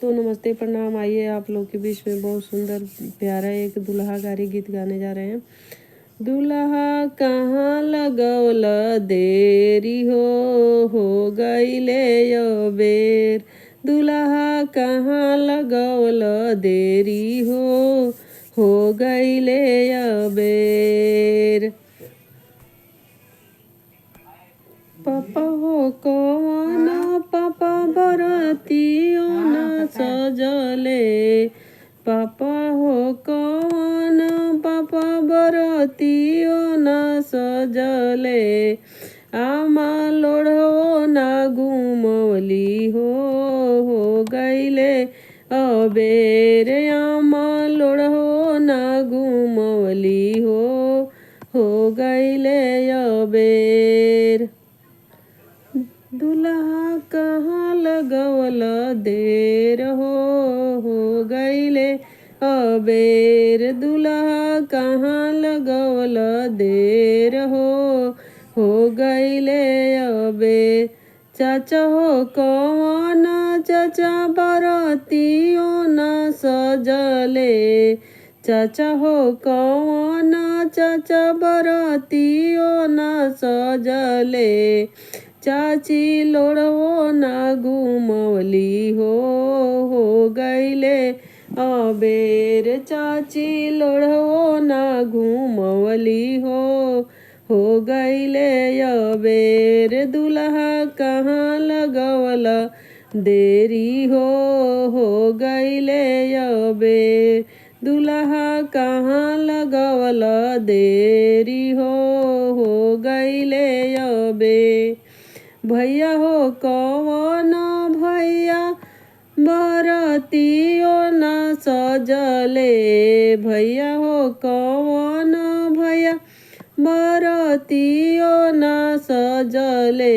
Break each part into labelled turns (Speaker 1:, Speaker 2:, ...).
Speaker 1: तो नमस्ते, प्रणाम। आइए आप लोग के बीच में बहुत सुंदर प्यारा एक दुल्हा गारी गीत गाने जा रहे हैं। दुल्हा कहाँ लगौल देरी हो गईले अबेर। दुल्हा कहाँ लगौल देरी हो गईले अबेर। पापा हो कौन पापा बरतियो न सजले। पापा हो कौन पापा बरतियो न सजले। आमा लोढ़ो ना घुमवली हो गईले अबेर। आमा लोढ़ो ना घुमवली हो गईले अबेर। दुल्हा कहाँ लगवल देर हो गईले अबेर। दुल्हा कहाँ लगवल देर हो गईले अबेर। चाचा हो कौन चाचा बरतियो न सजले। चाचा हो कौन चाचा बरतियो न सजले। चाची लोढ़ो ना घुमवली हो गईले अबेर। चाची लोढ़ो ना घुमवली हो गईले अबेर। दुल्हा कहाँ लगवल देरी हो गईले अबेर। दुल्हा कहाँ लगवल देरी हो गईले अबेर। भैया हो कौन भैया बरतियो न सजले। भैया हो कौन भैया बरतियो न सजले।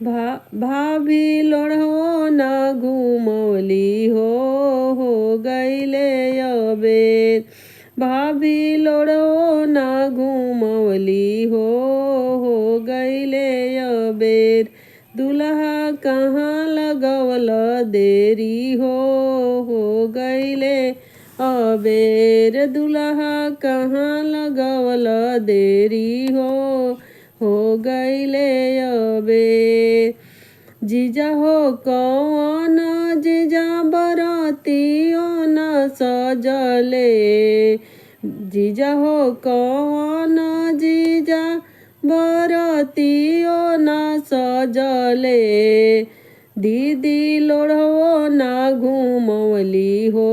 Speaker 1: भाभी लोढ़ो न घुमवली हो गईले अबेर। भाभी लोढ़ो न घुमवली हो गईले अबेर। दुल्हा कहाँ लगवल देरी हो गईले अबेर। दुल्हा कहाँ लगवल देरी हो गईले अबेर। जीजा हो कौन जीजा बरतियो न सजले। जीजा हो कौन जीजा बरतियो न सजले। दीदी लोढ़ो ना घुमवली हो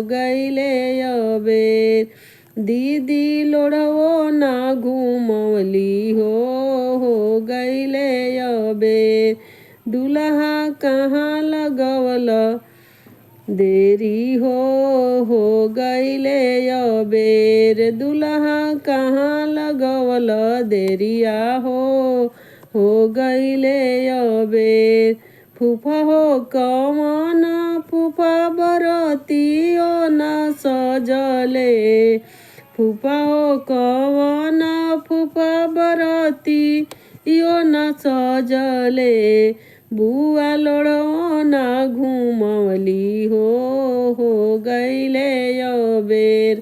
Speaker 1: गईले अबेर। दीदी लोढ़ो ना घुमवली हो गईले अबेर। दुल्हा कहाँ लगवल देरी हो गईले अबेर। दुल्हा कहाँ लगवल देरिया हो गईले अबेर। फूफा हो कौन फूफा बरतियो न सजले। फूफा हो कौन फूफा बरतियो न सजले। बुआ लोढ़ो ना घुमवली हो गईले अबेर।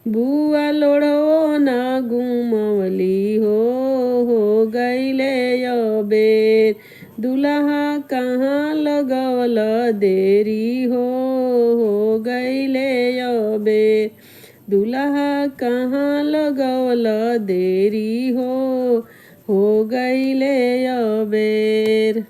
Speaker 1: बुआ लोढ़ो ना घुमवली हो गईले अबेर। दुल्हा कहाँ लगवल देरी हो गईले अबेर। दुल्हा कहाँ लगवल देरी हो गईले अबेर।